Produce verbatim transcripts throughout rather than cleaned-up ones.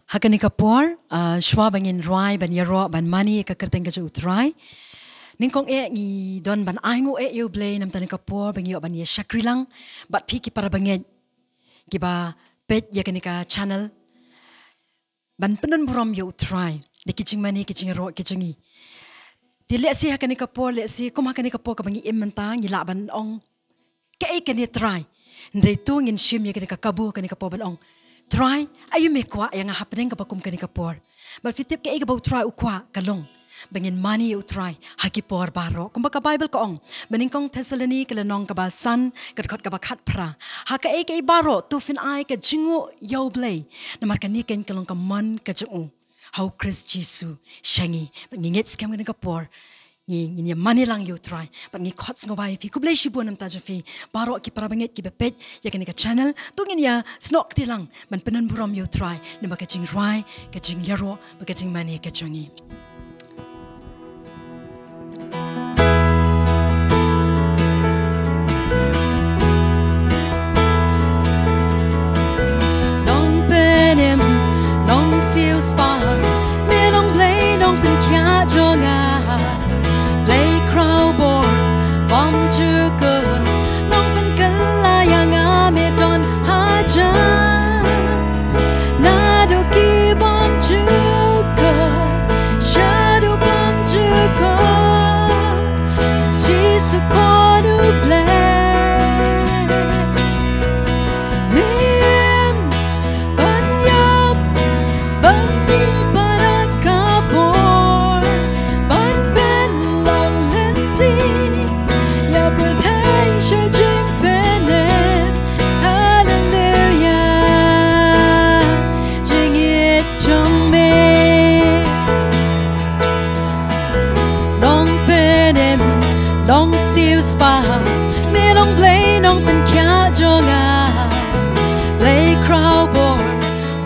Ha kane ka por, ah, shuwa ba ngin rwai ban ïaroh ban mane ïa ka kyrteng ka jong U Trai, nyngkong eh ngi don ban ainguh eh ïa U Blei namar kane ka por ba ngi ïoh ban ïa shakri lang bad phi ki para bangeit kiba peit ïa kane ka channel ban pyndon burom ïa U Trai da ki jingmane ki jingïaroh ki jong ngi. Te lehse ha kane ka por, lehse kum ha kane ka por kaba ngi im mynta, ngi lah ban ong, kaei kane Trai? Hynrei to ngin shim ïa kane ka kabu ha kane ka por ban ong, Trai, aïu me kwah ïa nga hapdeng kaba kum kane ka por? Bad phi tip kaei kaba U Trai u kwah ka long ba ngin mane ïa U Trai ha ki por baroh. Kumba ka Baibl ka ong, ba nyngkong Thessaloni ka lynnong kaba san, ka dkhot kaba khatphra, ha kaei kaei baroh to phin ai ka jingnguh ïa U Blei, namar kane keiñ ka long ka mon ka jong u ha U Khrist Jisu sha ngi. Bad ngi ngeit skhem kane ka por ngi, ngin ïa mane lang ïa U Trai. Bad ngi khot sngewbha ïa phi, khublei shibun namar jong phi baroh ki para bangeit kiba peit ïa kane ka channel. To ngin ïa snoh kti lang ban pyndon burom ïa U Trai namar ka jingrwai, ka jingïaroh bad ka jingmane ka jong ngi. Nongpynim, nongsiewspah, me long Blei nongpynkhiah jong nga. Blei khrawbor bymjukut, nongpynkylla ïa nga me don hajan. Naduh ki bymjukut, shaduh bymjukut, Jisu khun U Blei. Me im ban ïap, ban mih bad ka bor, ban pynlong lynti ïa pyrthei sha jingpynim. Haleluia, jingngeit jong me. Nongpynim, nongsiewspah, me long Blei nongpynkhiah jong nga. Blei khrawbor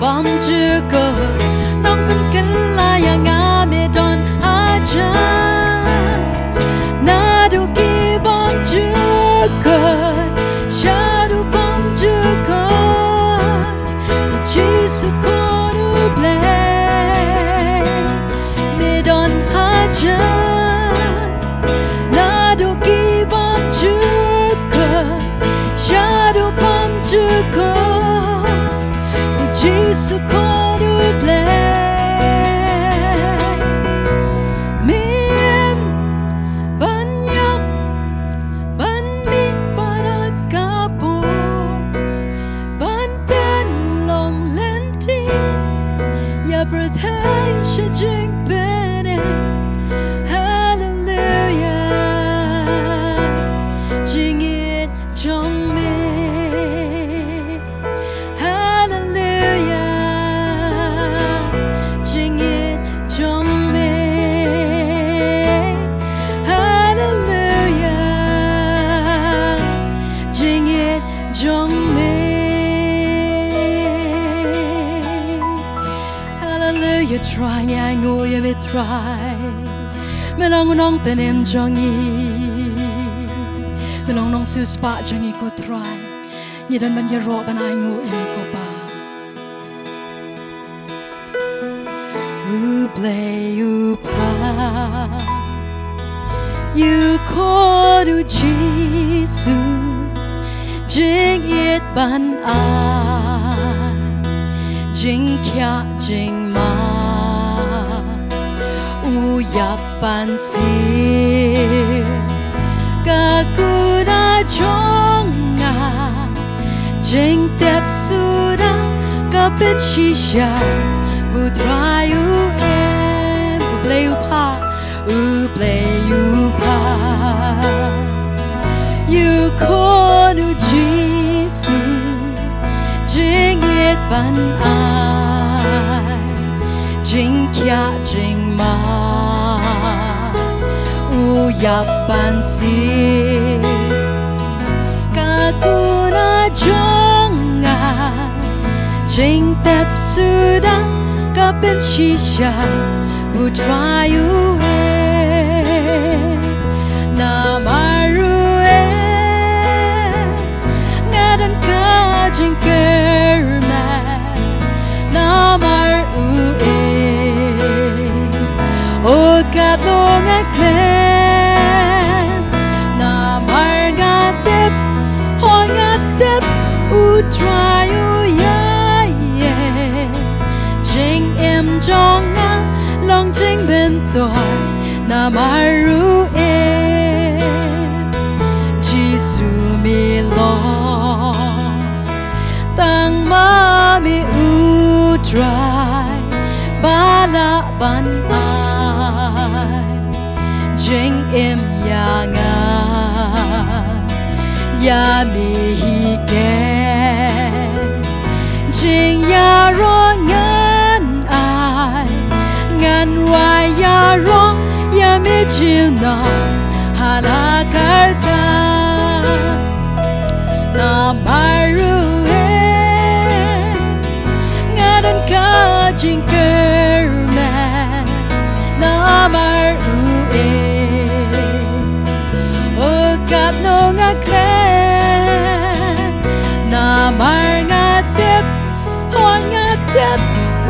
bymjukut, nongpynkylla ïa nga me don hajan. Naduh ki bymjukut, shaduh bymjukut, Jisu khun U Blei, me don hajan. Naduh ki bymjukut, shaduh bymjukut, Jisu khun U Blei. Me im ban ïap, ban mih bad ka bor, ban pynlong lynti ïa pyrthei sha jingpynim. Haleluia, jingngeit jong me. Haleluia, jingngeit jong me. Haleluia, jingngeit jong me. Haleluia, Trai, ngi ainguh ïa me Trai. Me long u nongpynim jong ngi. Me long u nongsiewspah jong ngi ko Trai. Ngi don ban ïaroh ban ainguh ïa me ko Pa. U Blei u Kpa, u Khun u Jisu, jingïeit ban ai, jingkhiah jingmap, u ïap ban siew ka kuna jong nga. Jingtep suda ka pynshisha, U Trai u im. U Blei u Kpa, U Blei u Kpa, u Khun u Jisu, jingïeit ban ai, jingkhiah jingmap, u ïap ban siew ka kuna jong nga. Jingtep suda ka pynshisha, U Trai u im. Namar u im, nga don ka jingkyrmen. Namar jong nga long jingmyntoi namar ruh em Jisu me long. Tang ma me u Trai ba lah ban ai jingim ïa nga. Ïa me hi ken jingïaroh ngan ai, ngan wai ïaroh ïa me junom ha la karta. Namar ruh em nga don ka jingkyrmen namar ruh em. O katno nga khlem namar nga tip, hooid nga tip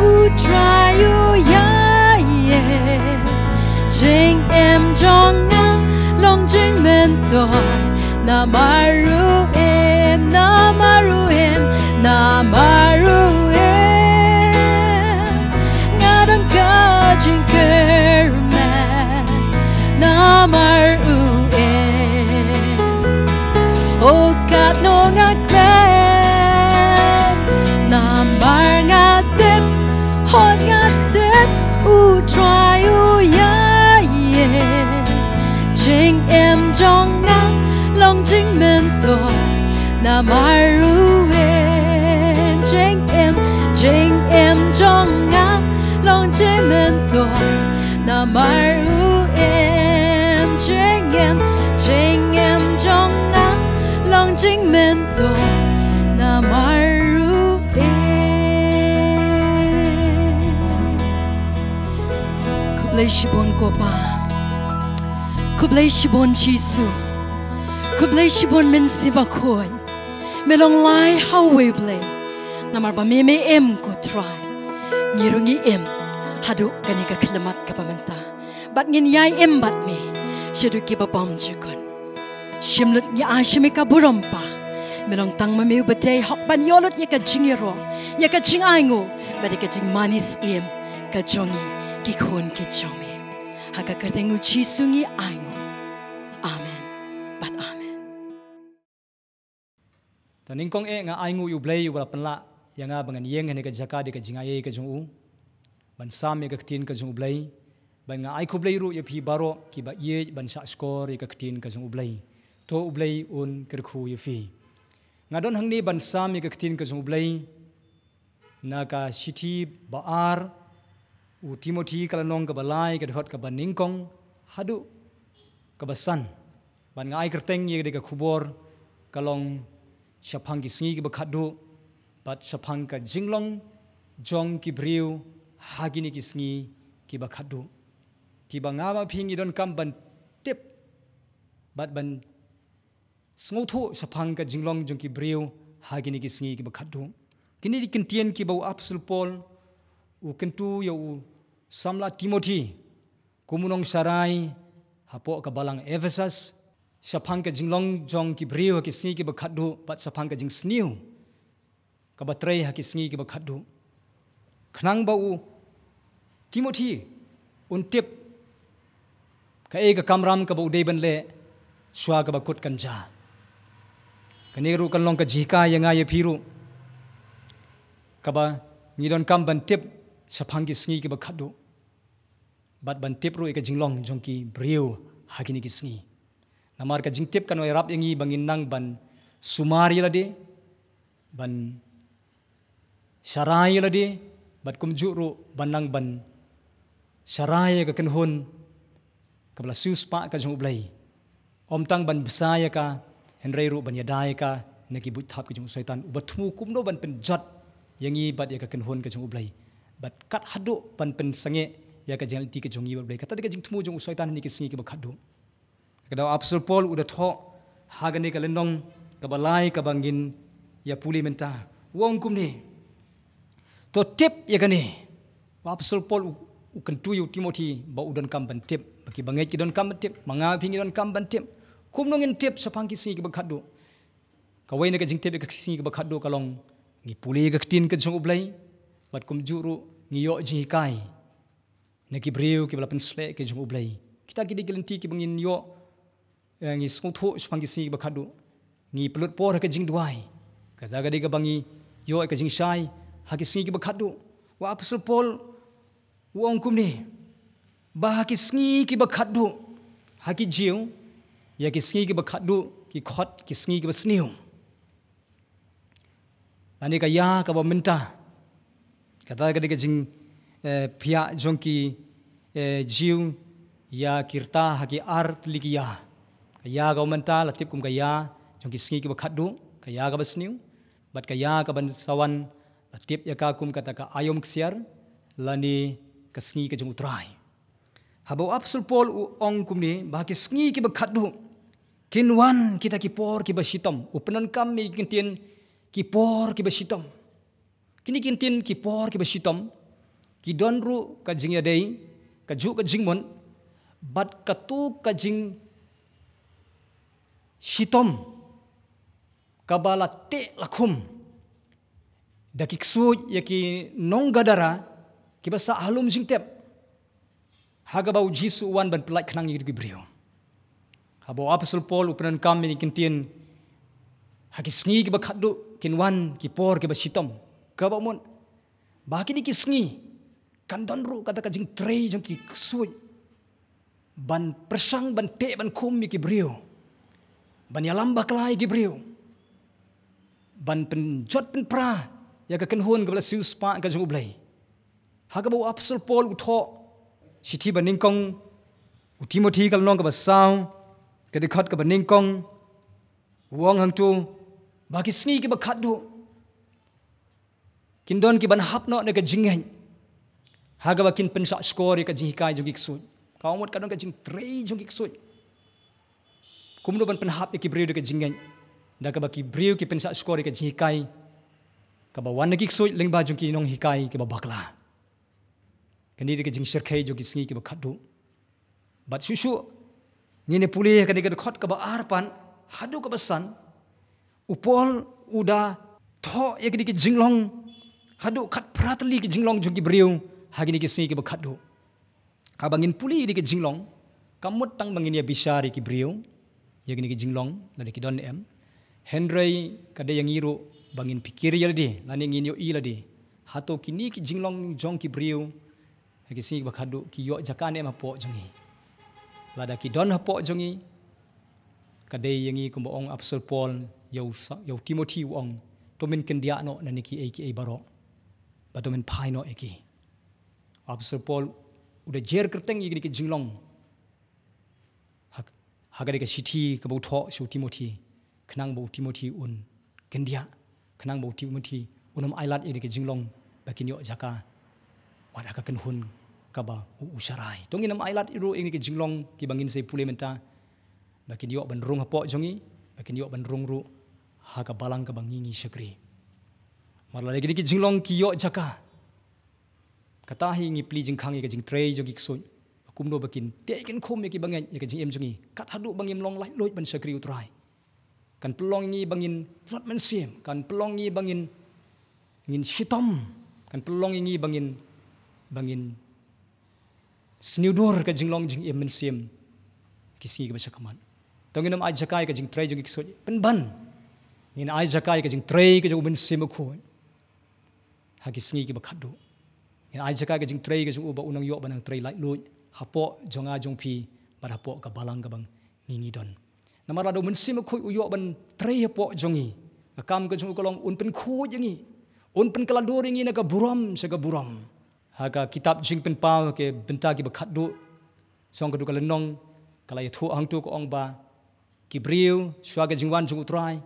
u Trai u ïaid. Jingim jong nga long jingmyntoi namar ruh em, namar ruh em, namar ruh em. Nga don ka jingkyrmen namar ruh em. O katno nga khlem namar nga tip, hooid nga tip u Trai u ïaid. Jingim jong nga long jingmyntoi namar ruh em. Jingim, jingim jong nga long jingmyntoi namar ruh em. Jingim, jingim jong nga long jingmyntoi namar ruh em. Khublei shibun ko Pa. Khublei shibun Jisu. Khublei shibun Mynsiem Bakhuid. Me long lai ha uwei u Blei. Namar ba me me im ko Trai, ngi ruh ngi im haduh kane ka khyllipmat kaba mynta. Bad ngin ïai im bad me shaduh kiba bymjukut. Shim lut ngi ai sha me ka burom Pa. Me long tang ma me uba dei hok ban ïoh lut ïa ka jingïaroh, ïa ka jingainguh bad ïa ka jingmane syiem ka jong ngi ki khun ki jong me. Ha ka kyrteng u Jisu ngi ainguh. Amen bad amen. Ta nyngkong eh nga ainguh ïa u Blei uba la pynlah ïa nga ba ngan ïeng ha kane ka jaka da ka jingaiei ka jong u, ban sam ïa ka ktien ka jong u Blei. Bad nga ai khublei ruh ïa phi baroh kiba ïeit ban shah shkor ïa ka ktien ka jong u Blei. To u Blei un kyrkhu ïa phi. Nga don hangne ban sam ïa ka ktien ka jong u Blei na ka shithi ba ar u Timothi, ka lynnong kaba lai, ka dkhot kaba nyngkong haduh kaba san. Bad nga ai kyrteng ïa ka khubor ka long shaphang ki sngi kiba khatduh bad shaphang ka jinglong jong ki briew ha kine ki sngi kiba khatduh, kiba nga ma phi ngi donkam ban tip bad ban sngewthuh shaphang ka jinglong jong ki briew ha kine ki sngi kiba khatduh. Kine ki ktien kiba u Apostol Paul u kyntu ïa u samla Timothi kum u nongsharai hapoh ka balang Ephesus, shaphang ka jinglong jong ki briew ha ki sngi kiba khatduh bad shaphang ka jingsniew kaba trei ha ki sngi kiba khatduh, khnang ba u Timothi un tip kaei ka kamram kaba u dei ban leh shuwa kaba kut kan jia. Kane ruh kan long ka jinghikai ïa nga ïa phi ruh, kaba ngi donkam ban tip shaphang ki sngi kiba khatduh bad ban tip ruh ïa ka jinglong jong ki briew ha kine ki sngi. Namar ka jingtip kan ïarap ïa ngi ba ngin nang ban sumar ïa lade, ban sharai ïa lade, bad kumjuh ruh ban nang ban sharai ïa ka kynhun kaba la siewspah ka jong u Blei. Ym tang ban bsa ïa ka, hynrei ruh ban ïada ïa ka na ki buit thap ka jong u Soitan uba thmu kumno ban pynjot ïa ngi bad ïa ka kynhun ka jong u Blei. Bad kat haduh ban pynsangeh ïa ka jingleit ka jong ngi bad u Blei. Kata dei ka jingthmu jong u Soitan ha kine ki sngi kiba khatduh. Ka dei u Apostol Paul u da thoh ha kane ka lynnong kaba lai kaba ngin ïa pule mynta. U ong kumne. To tip ïa kane. U Apostol Paul u, u kyntu ïa u Timothi ba u donkam ban tip. Ba kiba ngeit ki donkam ban tip. Ma nga phi ngi donkam ban tip. Kumno ngin tip shaphang ki sngi kiba khatduh? Kawei na ka jingtip ïa ka sngi kiba khatduh ka long ngi pule ïa ka ktien ka jong u Blei. Bad kumjuh ruh ngi ïoh jinghikai na ki briew kiba la pynsleh ka jong U Blei. Kita ki dei ki lynti kiba ngin ïoh, eh, ngi sngewthuh shaphang ki sngi kiba khatduh. Ngi pynlut por ha ka jingduwai. Kata ka dei kaba ngi ïoh ka jingshai ha ki sngi kiba khatduh. U Apostol Paul u ong kumne, ba ha ki sngi kiba khatduh ha ki Jiw, ïa ki sngi kiba khatduh ki khot ki sngi kiba sniew. Lane ka ïa kaba mynta. Kata ka dei ka jing, eh, phiah jong ki, eh, Jiw ïa ki rta ha ki ar tylli ki ïa. Ka ïa kaba mynta la tip kum ka ïa jong ki sngi kiba khatduh, ka ïa kaba sniew. Bad ka ïa kaba sa wan la tip ïa ka kum kata ka aïom ksiar, lane ka sngi ka jong U Trai. Haba u Apostol Paul u ong kumne, ba ha ki sngi kiba khatduh kin wan kita ki por kiba shitom. U pyndonkam ïa ki kyntien ki por kiba shitom. Kine ki kyntien ki por kiba shitom ki don ruh ka jingïadei, kajuh ka jingmut bad katto ka jingshitom kaba la teh la khum da ki ksuid ïa ki nong Gadara kiba sah ha lum jingtep, ha kaba u Jisu u wan ban pyllait khnang ïa ki briew. Haba u Apostol Paul u pyndonkam ïa ki kyntien ha ki sngi kiba khatduh kin wan ki por kiba shitom, kaba mut ba ha kine ki sngi kan don ruh kata ka jingtrei jong ki ksuid ban pyrshang, ban teh, ban khum ïa ki briew, ban ïalam bakla ïa ki briew, ban pynjot pynpra ïa ka kynhun kaba la siewspah ka jong U Blei. Ha kaba u Apostol Paul u thoh shithi ba nyngkong u Timothi ka lynnong kaba saw, ka dkhot kaba nyngkong, u ong hangto, ba ha ki sngi kiba khatduh kin don kiban hap noh na ka jingngeit, ha kaba kin pynshah shkor ïa ka jinghikai jong ki ksuid. Ka mut ka don ka jingtrei jong ki ksuid kumno ban pynhap ïa ki briew da ka jingngeit, da kaba ki briew ki pynshah shkor ïa ka jinghikai kaba wan na ki ksuid lyngba jong ki nonghikai kiba bakla. Kane dei ka jingshyrkhei jong ki sngi kiba khatduh. Bad shuh shuh ngin ïa pule ha kane ka dkhot kaba ar pat haduh kaba san, u Paul u da thoh ïa kine ki jinglong haduh khatphra tylli ki jinglong jong ki briew ha kine ki sngi kiba khatduh. Haba ngin pule ïa kine ki jinglong, kam mut tang ba ngin ïa bishar ïa ki briew ïa kine ki jinglong lada ki don em. Hynrei ka dei ïa ngi ruh ba ngin pyrkhat ïa lade lane ngin ïohi lade, hato kine ki jinglong jong ki briew ha ki sngi kiba khatduh ki ïoh jaka ne em hapoh jong ngi? Lada ki don hapoh jong ngi, ka dei ïa ngi kumba ong Apostol Paul ïa u sa-, ïa u Timothi, u ong, to men kyndiah noh na kine kiei kiei baroh, bad to men phai noh ïa ki. U Apostol Paul u da jer kyrteng ïa kine ki jinglong ha, ha kane ka shithi kaba u thoh sha u Timothi, khnang ba u Timothi un kyndiah, khnang ba u Timothi un ym ailad ïa kine ki jinglong ba kin ïoh jaka wat ha ka kynhun kaba u, u sharai. To ngin ym ailad ruh ïa kine ki jinglong kiba ngin sa ïa pule mynta, ba kin ïoh ban rung hapoh jong ngi, ba kin ïoh ban rung ruh ha ka balang kaba ngi ngi shakri. Namar lada kine ki jinglong ki ïoh jaka, kata hi ngi plie jingkhang ïa ka jingtrei jong ki ksuid, ba kumno ba kin teh kin khum ïa ki bangeit ïa ka jingim jong ngi, kat haduh ba ngim long laitluid ban shakri U Trai. Kan pynlong ïa ngi ba ngin tlot mynsiem, kan pynlong ïa ngi ba ngin, ngin shitom, kan pynlong ïa ngi ba ngin, ba ngin sniew dur ka jinglong jingim mynsiem ki sngi kiba sha khmat. To ngin ym ai jaka ïa ka jingtrei jong ki ksuid, pynban ngin ai jaka ïa ka jingtrei ka jong U Mynsiem Bakhuid ha ki sngi kiba khatduh. Ngin ai jaka ïa ka jingtrei ka jong u ba un nang ïoh ban nang trei laitluid hapoh jong nga jong phi bad hapoh ka balang kaba ngi ngi don. Namar lada U Mynsiem Bakhuid u ïoh ban trei hapoh jong ngi, ka kam ka jong u ka long un pynkhuid ïa ngi, un pynkylla dur ïa ngi na ka burom sha ka burom. Ha ka kitab Jingpynpaw, ki bynta kiba khatduh, shong ka dkhot ka lynnong, ka la ïathuh hangto ka ong ba ki briew shuwa ka jingwan jong U Trai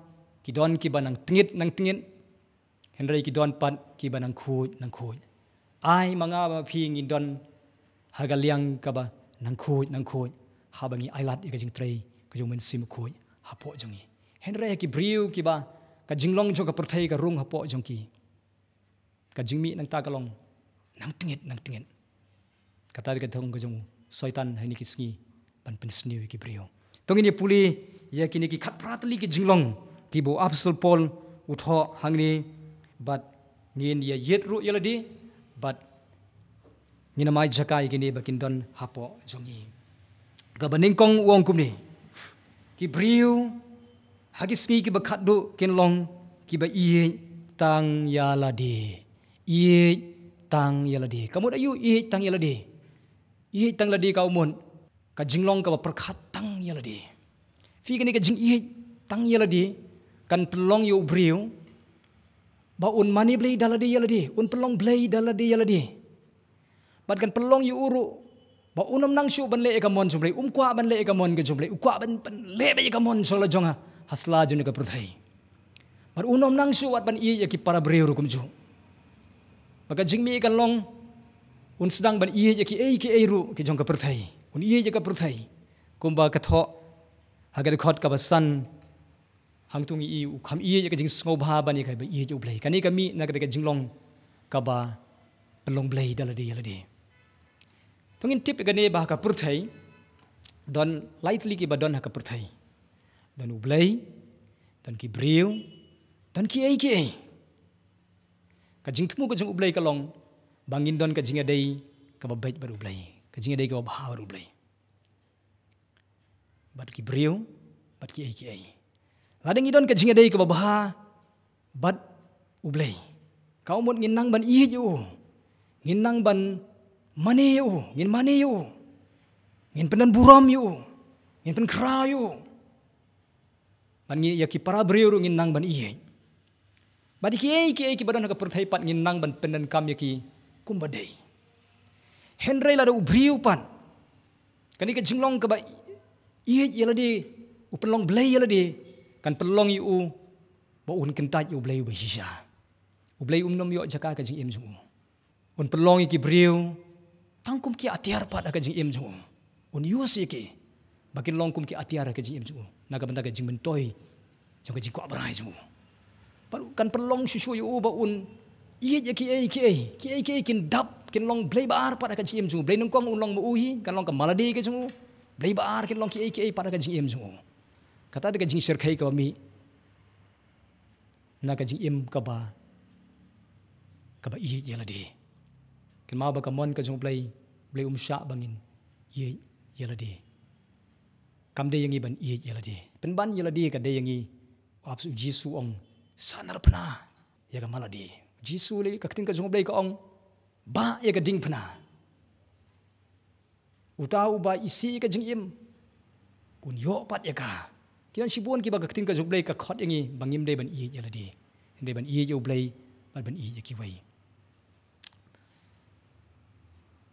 ki don kiba nang tngit nang tngit, hynrei ki don pat kiba nang khuid nang khuid. Ai ma nga ma phi ngin don ha ka liang kaba nang khuid nang khuid, haba ngi ailad ïa ka jingtrei ka jong U Mynsiem Bakhuid hapoh jong ngi. Hynrei ha ki briew kiba ka jinglong jong ka pyrthei ka rung hapoh jong ki, ka jingmih nangta ka long nang tngit nang tngit. Kata dei ka thong ka jong u Soitan ha kine ki sngi ban pynsniew ïa ki briew. To ngin ïa pule ïa kine ki khatphra tylli ki jinglong kiba u Apostol Paul u thoh hangne, bad ngin ïa ïit ruh ïa lade, bad Ngin ym ai jaka ïa kine ba kin don hapoh jong ngi. Kaba nyngkong u ong kumne. Ki briew ha ki sngi kiba khatduh kin long kiba ïeit tang ïa lade. Ïeit tang ïa lade. Ka mut aïu ïeit tang ïa lade? Ïeit tang lade ka mut ka jinglong kaba pyrkhat tang ïa lade. Phi, kane ka jingïeit tang ïa lade kan pynlong ïa u briew ba un mane Blei da lade ïa lade, un pynlong Blei da lade ïa lade. Bad kan pynlong ïa u ruh ba un ym nang shuh ban leh ïa ka mon jong u Blei, um kwah ban leh ïa ka mon ka jong u Blei, u kwah ban, ban leh beit ïa ka mon jong la jong ha, ha sla jong ka pyrthei. Bad un ym nang shuh wat ban ïeit ïa ki para briew ruh kumjuh. Ba ka jingmih kan long un sdang ban ïeit ïa kiei kiei ruh ki jong ka pyrthei. Un ïeit ïa ka pyrthei. Kumba ka thoh ha ka dkhot kaba san, hangto ngi i u kham ïeit ïa ka jingsngewbha ban ïa kaba ïeit ïa u Blei. Kane ka mih na ka, ka jinglong kaba pynlong Blei da lade ïa lade. To ngin tip ïa kane ba ha ka pyrthei don lai tylli kiba don ha ka pyrthei. Don u Blei, don ki briew, don kiei kiei. Ka jingthmu ka jong u Blei ka long ba ngin don ka jingïadei kaba beit bad u Blei, ka jingïadei kaba bha bad u Blei. Bad ki briew, bad kiei kiei. Lada ngi don ka jingïadei kaba bha bad u Blei, ka mut ngin nang ban ïeit ïa u, ngin nang ban mane ïa u, ngin mane ïa u, ngin pyndonburom ïa u, ngin pynkhraw ïa u. Bad ngi ïa ki para briew ruh ngin nang ban ïeit. Bad ïa kiei kiei kiba don ha ka pyrthei pat ngin nang ban pyndonkam ïa ki kumba dei. Hynrei lada u briew pat, kane ka jinglong kaba ïeit ïa lade, u pynlong Blei ïa lade, kan pynlong ïa u ba un kyntait ïa u Blei uba shisha. U Blei um nym ïoh jaka ha ka jingim jong u. Un pynlong ïa ki briew tang kum ki atiar pat ha ka jingim jong u. Un use ïa ki ba kin long kum ki atiar ha ka jingim jong u, na ka bynta ka jingmyntoi jong ka jingkwah brai jong u. Bad kan pynlong shuh shuh ïa u ba un ïeit ïa kiei kiei, kiei kiei kin dap, kin long blei ba ar pat ha ka jingim jong u. Blei nyngkong un long ma u hi, kan long ka malade ka jong u. Blei ba ar kin long kiei kiei pat ha ka jingim jong u. Kata dei ka jingshyrkhei kaba mih na ka jingim kaba, kaba ïeit ïa lade. Kynmaw ba ka mon ka jong u Blei, u Blei um shah ba ngin ïeit ïa lade. Kam dei ïa ngi ban ïeit ïa lade. Pynban ïa lade ka dei ïa ngi. U ap, u Jisu u ong, sa narphna ïa ka malade. U Jisu lei, ka ktien ka jong u Blei ka ong, bah ïa ka diengphna. Uta uba isih ïa ka jingim, un ïoh pat ïa ka. Ki don shibun kiba ka ktien ka jong u Blei ka khot ïa ngi ba ngim dei ban ïeit ïa lade, ngim dei ban ïeit ïa u Blei bad ban ïeit ïa kiwei.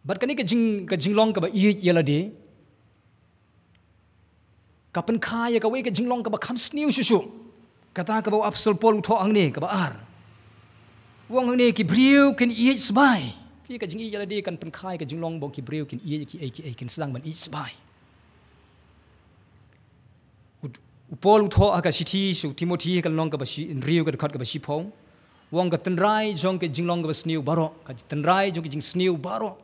Bad kane ka jing, ka jinglong kaba ïeit ïa lade ka pynkha ïa kawei ka jinglong kaba kham sniew shuh shuh. Kata kaba u Apostol Paul u thoh hangne, kaba ar. U ong hangne, ki briew kin ïeit sbai. Phi, ka jingïeit ïa lade kan pynkha ïa ka jinglong ba ki briew kin ïeit kiei kiei, kin sdang ban ïeit sbai. U, u Paul u thoh ha ka shithi sha u Timothi, ka lynnong kaba shi, hynriew, ka dkhot kaba shiphew. U ong, ka tynrai jong ka jinglong kaba sniew baroh, ka tynrai jong ka jingsniew baroh,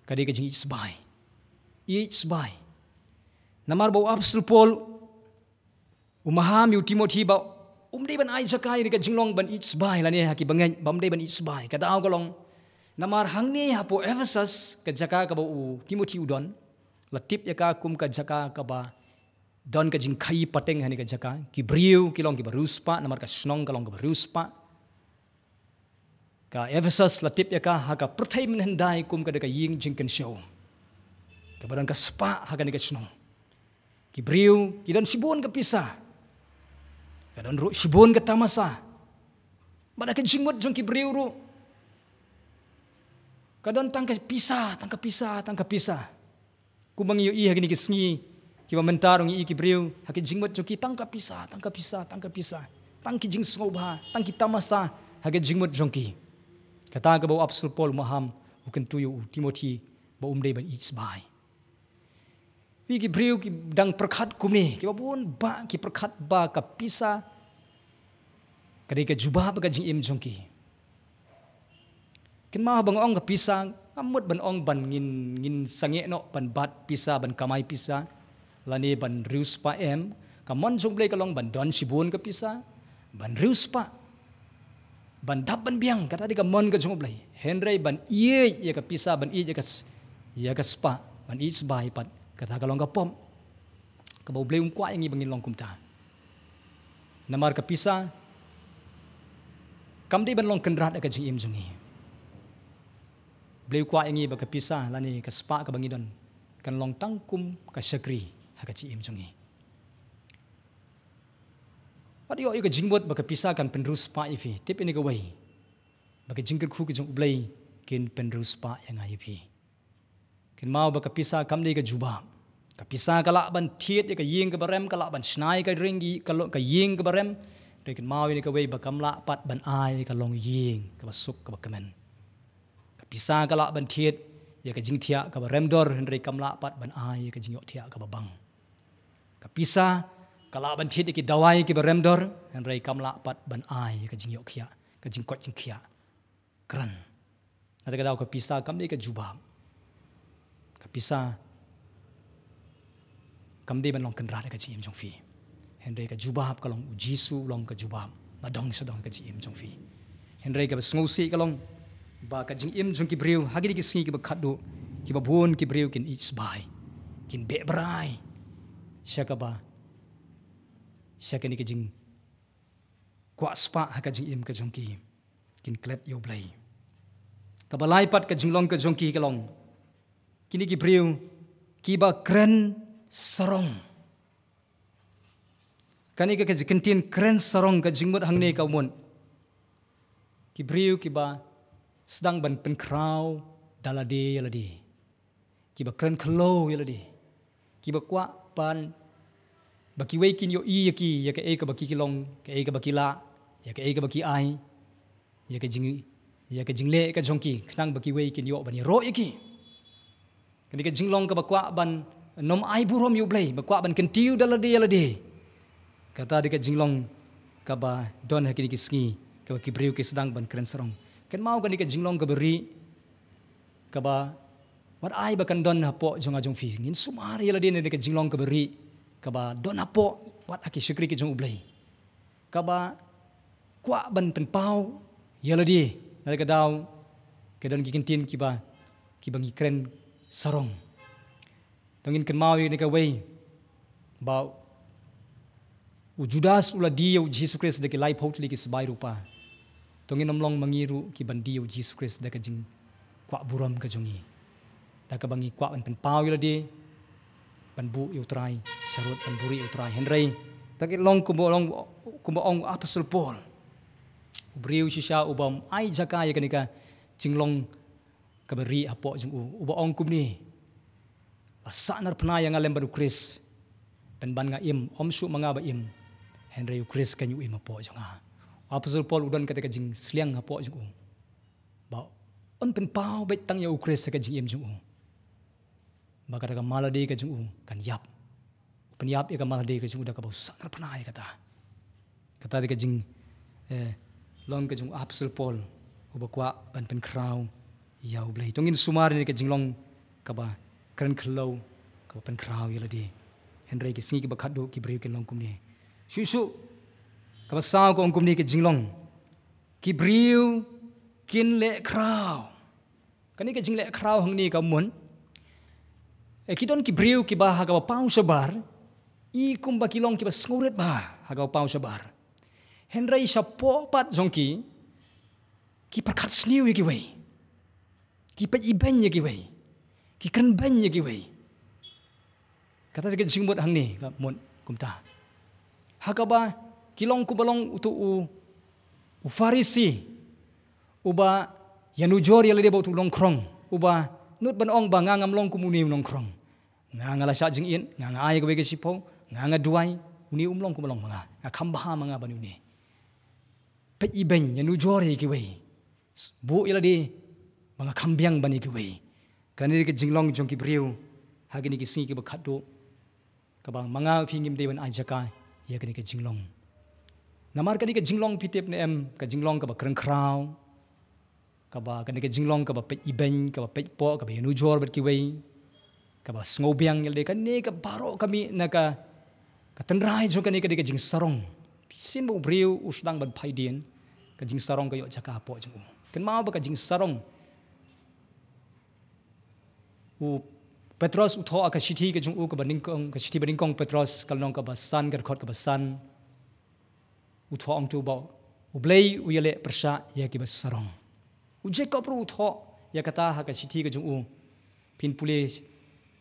ka dei ka jingïeit sbai. Ïeit sbai. Namar ba u Apostol Paul u maham ïa u Timothi ba um dei ban ai jaka ïa ka jinglong ban ïeit sbai lane ha ki bangeit ba um dei ban ïeit sbai. Ka daw ka long namar hangne hapoh Ephesus, ka jaka kaba u Timothi u don, la tip ïa ka kum ka jaka kaba don ka jingkhaïi pateng. Hangne ka jaka ki briew ki long kiba riewspah, namar ka shnong ka long kaba riewspah. Ka Ephesus la tip ïa ka ha ka pyrthei mynhyndai kum ka dei ka ïing jingkynshew kaba don ka spah ha kane ka shnong. Ki briew ki don shibun ka pisa, ka don ruh shibun ka tamasa. Bad ha ka jingmut jong ki briew ruh ka don tang ka pisa, tang ka pisa, tang ka pisa. Kumba ngi ïohi ha kine ki sngi kiba mynta ruh ngi ïohi ki briew ha ki jingmut jong ki tang ka pisa, tang ka pisa, tang ka pisa, tang ki jingsngewbha, tang ki tamasa ha ki jingmut jong ki. Kata kaba u Apostol Paul u maham, u kyntu ïa u Timothi ba um dei ban ïeit sbai. Phi, ki briew ki dang pyrkhat kumne, kiba bun bah ki pyrkhat ba ka pisa ka dei ka jubab ka jingim jong ki. Kynmaw, haba nga ong ka pisa, ngam mut ban ong ban ngin, ngin sangeh noh ban bat pisa, ban kamai pisa lane ban riewspah, em. Ka mon jong u Blei ka long ban don shibun ka pisa, ban riewspah, ban dap ban biang, kata dei ka mon ka jong U Blei. Hynrei ban ïeit ïa ka pisa, ban ïeit ïa ka s-, ïa ka spah, ban ïeit sbai pat, kata ka long ka pop kaba U Blei um kwah ïa ngi ba ngin long kumta. Namar ka pisa kam dei ban long kynrad ha ka jingim jong ngi. U Blei u kwah ïa ngi ba ka pisa lane ka spah kaba ngi don kan long tang kum ka shakri ha ka jingim jong ngi. Wat ïoh ïa ka jingmut ba ka pisa kan pynriewspah ïa phi. Tip ïa kane kawei, ba ka jingkyrkhu ka jong U Blei kin pynriewspah ïa nga ïa phi. Kynmaw ba ka pisa kam dei ka jubab. Ka pisa ka lah ban thied ïa ka ïing kaba rem, ka lah ban shna ïa ka ring, ka lo-, ka ïing kaba rem. Hynrei kynmaw ïa kane kawei, ba kam lah pat ban ai ka longïing kaba suk kaba kmen. Ka pisa ka lah ban thied ïa ka jingthiah kaba rem dor, hynrei kam lah pat ban ai ïa ka jingïohthiah kaba bang. Ka pisa ka lah ban thied ïa ki dawai kiba rem dor, hynrei kam lah pat ban ai ïa ka jingïohthiah, ka jingkoit jingkhiah kren. Na kata ka daw ka pisa kam dei ka jubab. Ka pisa kam dei ban long kynrad ha ka jingim jong phi. Hynrei ka jubab ka long U Jisu u long ka jubab nadong shadong ha ka jingim jong phi. Hynrei kaba sngewsih ka long ba ka jingim jong ki briew ha kine ki sngi kiba khatduh, kiba bun ki briew kin ïeit sbai, kin beh brai sha kaba, sha kane ka jingkwah spah ha ka jingim ka jong ki, kin klet ïa U Blei. Kaba lai pat ka jinglong ka jong ki ka long, kine ki briew kiba kren sarong. Kane ka, ka kyntien kren sarong, ka jingmut hangne ka mut ki briew kiba sdang ban pynkhraw da lade ïa lade, kiba kren khlem ïa lade, kiba kwah ban ba kiwei kin ïohi ïa ki, ïa kaei kaba ki, ki long, kaei kaba ki lah, ïa kaei kaba ki ai, ïa ka jing, ïa ka jingleh ka jong ki, khnang ba kiwei kin ïoh ban ïaroh ïa ki. Kane ka jinglong kaba kwah ban nym ai burom ïa U Blei, ba kwah ban kyntiew da lade ïa lade. Kata dei ka jinglong kaba don ha kine ki sngi, kaba ki briew ki sdang ban kren sarong. Kynmaw kane ka jinglong kaba rieh, kaba wat ai ba kan don hapoh jong nga jong phi. Ngin sumar ïa lade na kane ka jinglong kaba rieh, kaba don hapoh wat ha ki shakri ki jong U Blei, kaba kwah ban pynpaw ïa lade. Na kata ka daw ka don ki kyntien kiba, kiba ngi kren sarong. To ngin kynmaw ïa kane kawei, ba u Judas u la die ïa U Jisu Khrist da ki laiphew tylli ki sbai rupa. To ngin nym long ma ngi ruh kiban die ïa U Jisu Khrist da ka jingkwah burom ka jong ngi, da kaba ngi kwah ban pynpaw ïa lade ban buh ïa U Trai, sharud ban buhrieh ïa U Trai. Hynrei to ngin long kumba long, kumba ong u Apostol Paul, u briew shisha uba ym ai jaka ïa kane ka jinglong kaba rieh hapoh jong u, uba ong kumne: La sahnarphna ïa nga lem bad U Khrist. Pynban nga im, ym shuh ma nga ba im, hynrei U Khrist kein u im hapoh jong nga. U Apostol Paul u don kata ka jingsliang hapoh jong u, ba un pynpaw beit tang ïa U Khrist ha ka jingim jong u, ba kata ka mal lade ka jong u kan ïap. U pynïap ïa ka mal lade ka jong u da kaba u sahnarphna ïa kata. Kata dei ka jing, eh, long ka jong u Apostol Paul, uba kwah ban pynkhraw ïa U Blei. To ngin sumar ïa ka jinglong kaba kren khlem, kaba pynkhraw ïa lade. Hynrei ki sngi kiba khatduh ki briew kin long kumne. Shuh shuh, kaba saw ka ong kumne ka jinglong: Ki briew kin leh khraw. Kane ka jingleh khraw hangne ka mut, eh, ki don ki briew kiba ha kaba paw shabar, i kumba ki long kiba sngewrit bha ha kaba paw shabar. Hynrei shapoh pat jong ki, ki pyrkhat sniew ïa kiwei, ki peit ibeiñ ïa kiwei, ki kren beiñ ïa kiwei. Kata dei ka jingmut hangne ka mut kumta. Ha kaba ki long kumba long uto u, u Pharisi, uba ïanujor ïa lade bad uto u nongkhrong, uba nud ban ong ba nga ngam long kum une u nongkhrong. Nga nga la shah jingit, nga nga ai kawei ka shiphew, nga nga duwai, une um long kumba long ma nga, nga kham bha ma nga ban une. Peit ibeiñ, ïanujor ïa kiwei, buh ïa lade ba nga kham biang ban ïa kiwei. Kane dei ka jinglong jong ki briew ha kine ki sngi kiba khatduh, kaba ma nga phi ngim dei ban ai jaka ïa kane ka jinglong. Namar kane ka jinglong, phi tip ne em, ka jinglong kaba kren khraw, kaba, kane ka jinglong kaba peit ibeiñ, kaba peit poh, kaba ïanujor bad kiwei, kaba sngewbiang ïa lade, kane ka baroh ka mih na ka, ka tynrai jong kane ka dei ka jingsarong. Shisien ba u briew u sdang ban phai dien, Ka jingsarong ka ïoh jaka hapoh jong u. Kynmaw ba ka jingsarong, u Petros u thoh ha ka shithi ka jong u kaba nyngkong, ka shithi ba nyngkong Petros ka lynnong kaba san, ka dkhot kaba san. U thoh ong tu ba U Blei u ïaleh pyrshah ïa kiba sarong. U Jakob ruh u thoh ïa kata ha ka shithi ka jong u. Phin pule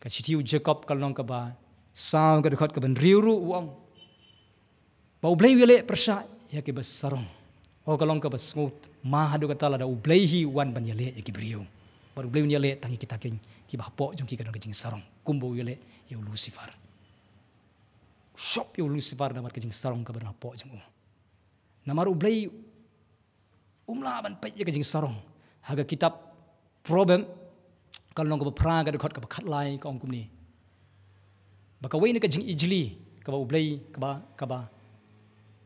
ka shithi u Jakob ka lynnong kaba saw, ka dkhot kaba hynriew ruh u ong ba U Blei u ïaleh pyrshah ïa kiba sarong. O, ka long kaba sngewma haduh katta lada U Blei hi u wan ban ïaleh ïa ki briew. Bad U Blei un ïaleh tang ïa kita kiba hapoh jong ki ka don ka jingsarong, kumba u ïaleh ïa u Lucifer. U shop ïa u Lucifer namar ka jingsarong kaba don hapoh jong u. Namar U Blei um lah ban peit ïa ka jingsarong. Ha ka kitab Proverb ka lynnong kaba phra, ka dkhot kaba khatlai, ka ong kumne ba kawei na ka jingijli kaba U Blei, kaba, kaba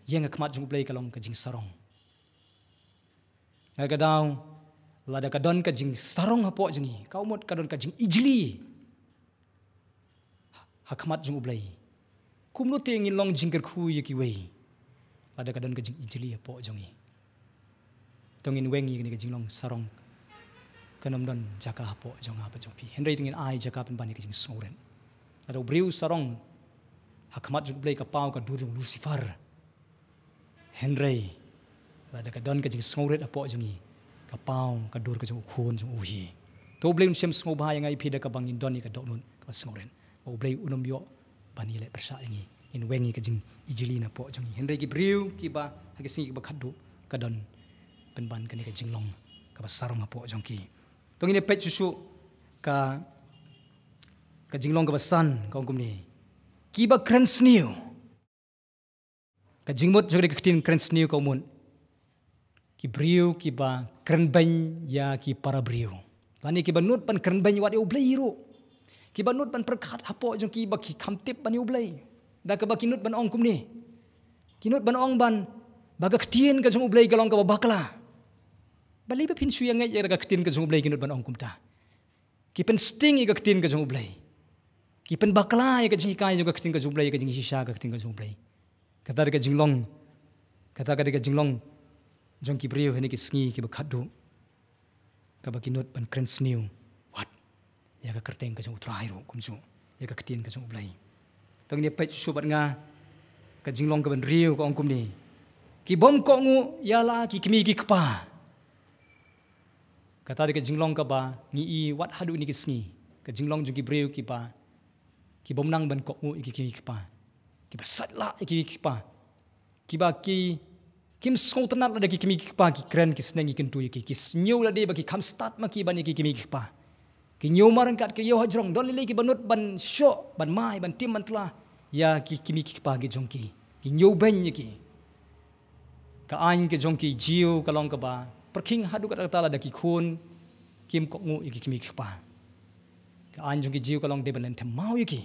ïeng ha khmat jong U Blei ka long ka jingsarong. Na ka daw, lada ka don ka jingsarong hapoh jong ngi, ka mut ka don ka jingijli ha khmat jong U Blei. Kumno te ngin long jingkyrkhu ïa kiwei lada ka don ka jingijli hapoh jong ngi? To ngin weng ïa kane ka jinglong sarong kan ym don jaka hapoh jong nga bad jong phi. Hynrei to ngin ai jaka pynban ïa ka jingsngewrit. Lada u briew sarong ha khmat jong U Blei, ka paw ka dur jong u Lucifer. Hynrei lada ka don ka jingsngewrit hapoh jong ngi, ka paw ka dur ka jong U Khun jong u hi. To U Blei un shem sngewbha ïa nga ïa phi da kaba ngin don ïa ka dohnud kaba sngewrit, ba U Blei un ym ïoh ban ïaleh pyrshah ïa ngi. Ngin weng ïa ka jingijli napoh jong ngi. Hynrei ki briew kiba ha ki sngi kiba khatduh, ka don pynban kane ka jinglong kaba sarong hapoh jong ki. To ngin ïa peit shuh shuh ka, ka jinglong kaba san, ka ong kumne: Kiba kren sniew. Ka jingmut jong ka ktien kren sniew ka mut ki briew kiba kren beiñ ïa ki para briew, lane kiba nud ban kren beiñ wat ïa U Blei ruh. Kiba nud ban pyrkhat hapoh jong ki ba ki kham tip ban ïa U Blei. Da kaba ki nud ban ong kumne. Ki nud ban ong ban, ba ka ktien ka jong U Blei ka long kaba bakla. Balei ba phin shu ïa ngeit ïa ka ktien ka jong U Blei, ki nud ban ong kumta. Ki pynsting ïa ka ktien ka jong U Blei. Ki pynbakla ïa ka jinghikai jong ka ktien ka jong U Blei, ïa ka jingshisha ka ktien ka jong U Blei. Kata dei ka jinglong, kata ka dei ka jinglong jong ki briew ha kine ki sngi kiba khatduh, kaba ki nud ban kren sniew wat ïa ka kyrteng ka jong U Trai ruh, kumjuh ïa ka ktien ka jong U Blei. To ngin ïa peit shuh shuh bad nga ka jinglong kaba hynriew, ka ong kumne: Ki bym kohnguh ïa la ki kmie ki kpa. Kata dei ka jinglong kaba ngi i wat haduh kine ki sngi. Ka jinglong jong ki briew kiba, ki bym nang ban kohnguh ïa ki kmie ki kpa. Kiba sait lah ïa ki kmie ki kpa. Kiba ki, kim sngewtynnat lada ki kmie ki kpa ki kren, ki sneng ki kyntu ïa ki. Ki sniew lade ba ki kham stad ma ki ban ïa ki kmie ki kpa. Ki ñiew marryngkat, ki ïew hajrong. Don lei lei kiba nud ban shoh, ban mai, ban tim, ban tla ïa ki kmie ki kpa ki jong ki. Ki ñiew beiñ ïa ki. Ka aiñ ka jong ki Jiw ka long kaba pyrkhing haduh katta katta lada ki khun kim kohnguh ïa ki kmie ki kpa. Ka aiñ jong ki Jiw ka long dei ban lynthem maw ïa ki.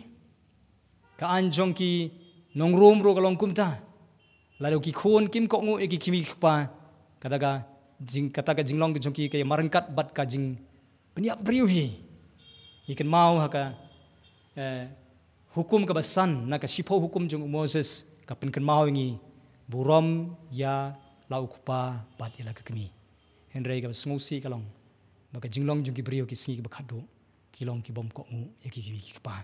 Ka aiñ jong ki nongrum ruh ka long kumta. Lada ki khun kim kohnguh ïa ki kmie ki kpa, kata ka jing, kata ka jinglong ka jong ki ka ïa marryngkat bad ka jingpynïap briew hi. Ngi kynmaw ha ka, eh, hukum kaba san na ka shiphew hukum jong u Moses, ka pynkynmaw ïa ngi burom ïa la u kpa bad ïa la ka kmie. Hynrei kaba sngewsih ka long ba ka jinglong jong ki briew ki sngi kiba khatduh ki long ki bym kohnguh ïa ki kmie ki kpa.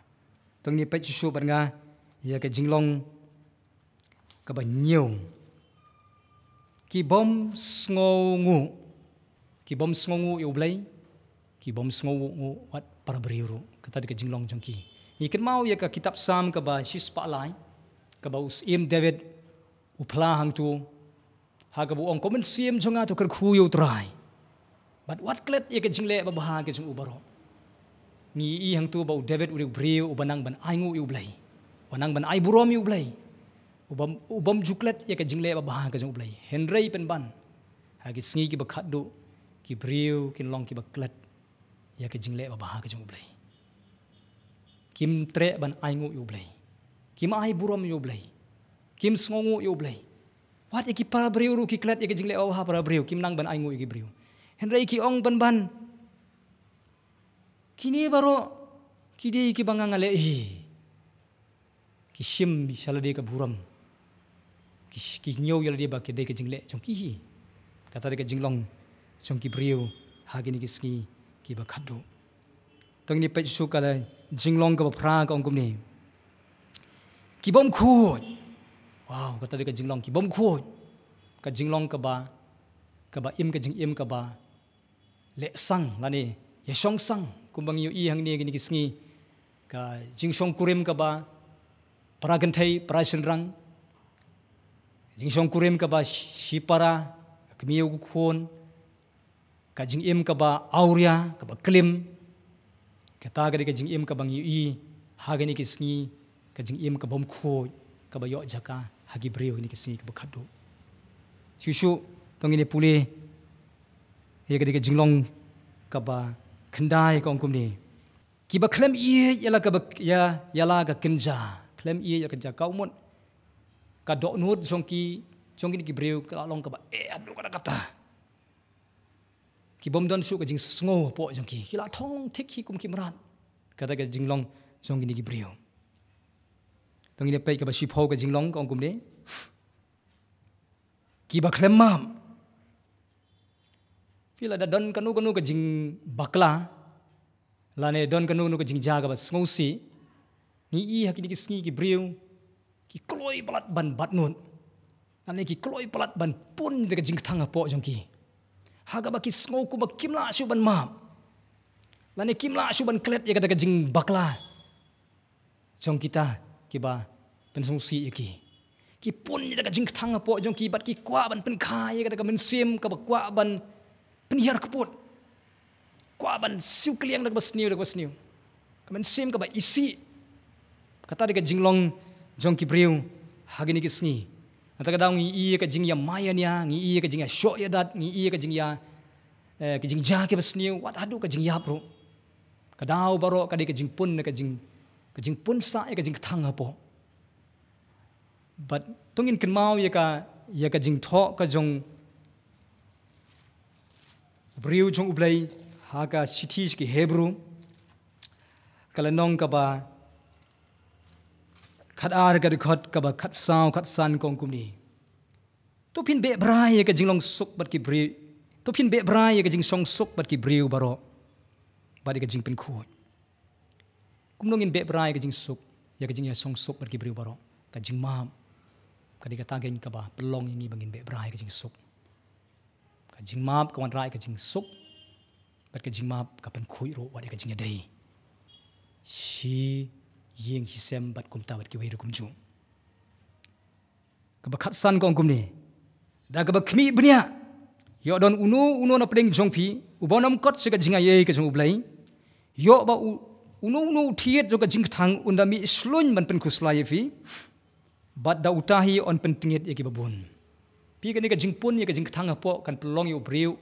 To ngin ïa peit shuh shuh bad nga ïa ka jinglong kaba hynñiew. Ki bym sngewnguh. Ki bym sngewnguh ïa U Blei. Ki bym sngewnguh wat para briew ruh. Kata dei ka jinglong jong ki. Ngi kynmaw ïa ka kitab Salm kaba shispah lai, kaba u Syiem David u phla hangto, ha kaba u ong: Ko mynsiem jong nga, to kyrkhu ïa U Trai, bad wat klet ïa ka jingleh babha ka jong u baroh. Ngi i hangto ba u David u dei u briew uba nang ban ainguh ïa U Blei, uba nang ban ai burom ïa U Blei, uba, u bym ju klet ïa ka jingleh babha ka jong U Blei. Hynrei pynban ha ki sngi kiba khatduh, ki briew kin long kiba klet ïa ka jingleh babha ka jong U Blei. Kim treh ban ainguh ïa U Blei. Kim ai burom ïa U Blei. Kim sngewnguh ïa U Blei. Wat ïa ki para briew ruh ki klet ïa ka jingleh babha para briew, kim nang ban ainguh ïa ki briew. Hynrei ki ong pynban, kine baroh ki dei kiba nga nga leh hi. Ki shim sha lade ka burom. Ki sh-, ki ñiew ïa lade ba ki dei ka jingleh jong ki hi. Kata dei ka jinglong jong ki briew ha kine ki sngi kiba khatduh. To ngin ïa peit shuh ka jinglong kaba phra ka ong kumne. Ki bym khuid. Wow, kata dei ka jinglong ki bym khuid. Ka jinglong kaba, kaba im ka jingim kaba leh sang lane ïa shong sang kumba ngi ïohi hangne kine ki sngi. Ka jingshong kurim kaba para kynthei, para shynrang. Jingshong kurim kaba shipara, ka kmie u khun. Ka jingim kaba awria, kaba klim. Kata ka dei ka jingim kaba ngi ïohi ha kine ki sngi, ka jingim ka bym khuid, kaba ïoh jaka ha ki briew kine ki sngi kiba khatduh. Shuh shuh, to ngin ïa pule ïa ka dei ka jinglong kaba khyndai ka ong kumne. Kiba khlem ïeit ïa la kaba, ïa, ïa la ka kynja. Khlem ïeit ïa la ka kynja, ka mut ka dohnud jong ki, jong kine ki briew ka la long kaba eh haduh katta katta. Ki bym don shuh ka jingsngew hapoh jong ki. Ki la thong thik hi kum ki mrad. Kata ka jinglong jong kine ki briew. To ngin ïa peit kaba shiphew ka jinglong ka ong kumne. Kiba khlem map. Phi, lada don kano kano ka jingbakla lane don kano kano ka jingjia kaba sngewsih, ngi ïohi ha kine ki sngi ki briew ki kloi palat ban batnud. Lane ki kloi palat ban pun ïa ka jingkthang hapoh jong ki. Ha kaba ki sngew kumba kim lah shuh ban map. Lane kim lah shuh ban klet ïa kata ka jingbakla jong kita kiba pynsngewsih ïa ki. Ki pun ïa ka jingkthang hapoh jong ki bad ki kwah ban pynkha ïa kata ka mynsiem kaba kwah ban pynhiar kput. Kwah ban siew kylliang da kaba sniew, da kaba sniew. Ka mynsiem kaba isih. Kata dei ka jinglong jong ki briew ha kine ki sngi. Nangta ka daw ngi ïohi ka jingïamai ïania, ngi ïohi ka jingïashoh ïadat, ngi ïohi ka jingïa, eh, ka jingjia kiba sniew, wat haduh ka jingïap ruh. Ka daw baroh ka dei ka jingpun, ka jing, ka jingpun sah ïa ka jingkthang hapoh. Bad to ngin kynmaw ïa ka, ïa ka jingthoh ka jong u briew jong U Blei ha ka shithi sha ki Hebru, ka lynnong kaba khatar, ka dkhot kaba khatsaw khatsan ka ong kumne. To phin beh bha ïa ka jinglong suk bad ki briew. To phin beh bha ïa ka jingshong suk bad ki briew baroh. Bad ïa ka jingpynkhuid. Kumno ngin beh bha ïa ka jingsuk, ïa ka jingïashong suk bad ki briew baroh. Ka jingmap ka dei kata ka jingkaba pynlong ïa ngi ba ngin beh bha ïa ka jingsuk. Ka jingmap ka wanrah ïa ka jingsuk. Bad ka jingmap ka pynkhuid ruh wat ïa ka jingïadei. Shi ïing shi sem bad kumta bad kiwei ruh kumjuh. Kaba khatsan ka ong kumne. Da kaba khmih bniah. Ïoh don uno uno na pdeng jong phi uba nym kot sha ka jingaiei ka jong U Blei. Ïoh ba u, uno uno u thied jong ka jingkthang un da mih shlun ban pynkhuslai ïa phi. Bad da uta hi yn pyntngit ïa kiba bun. Phi, kane ka jingpun ïa ka jingkthang hapoh kan pynlong ïa u briew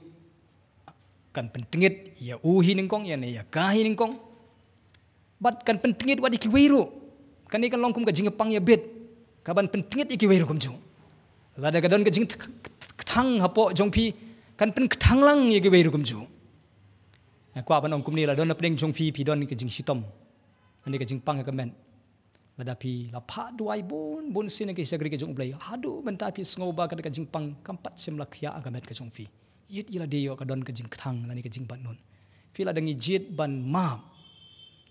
kan pyntngit ïa u hi nyngkong, ïa ne ïa ka hi nyngkong. Bad kan pyntngit wat ïa kiwei ruh. Kane kan long kum ka jingpang ïa bit. Kaban pyntngit ïa kiwei ruh kumjuh. Lada ka don ka jingkthang hapoh jong phi kan pynkthang lang ïa kiwei ruh kumjuh. Nga kwah ban ong kumne, lada don na pdeng jong phi phi don ka jingshitom. Kane ka jingpang ha ka met. Lada phi la phah duwai bun bun sien ha ki shakri ka jong U Blei. Haduh mynta phi sngew ba ka, ka jingpang kam pat shym la khiah ha ka met ka jong phi. Ïit ïa lade ïoh ka don ka jingkthang lane ka jingbatnud. Phi, lada ngi jied ban map,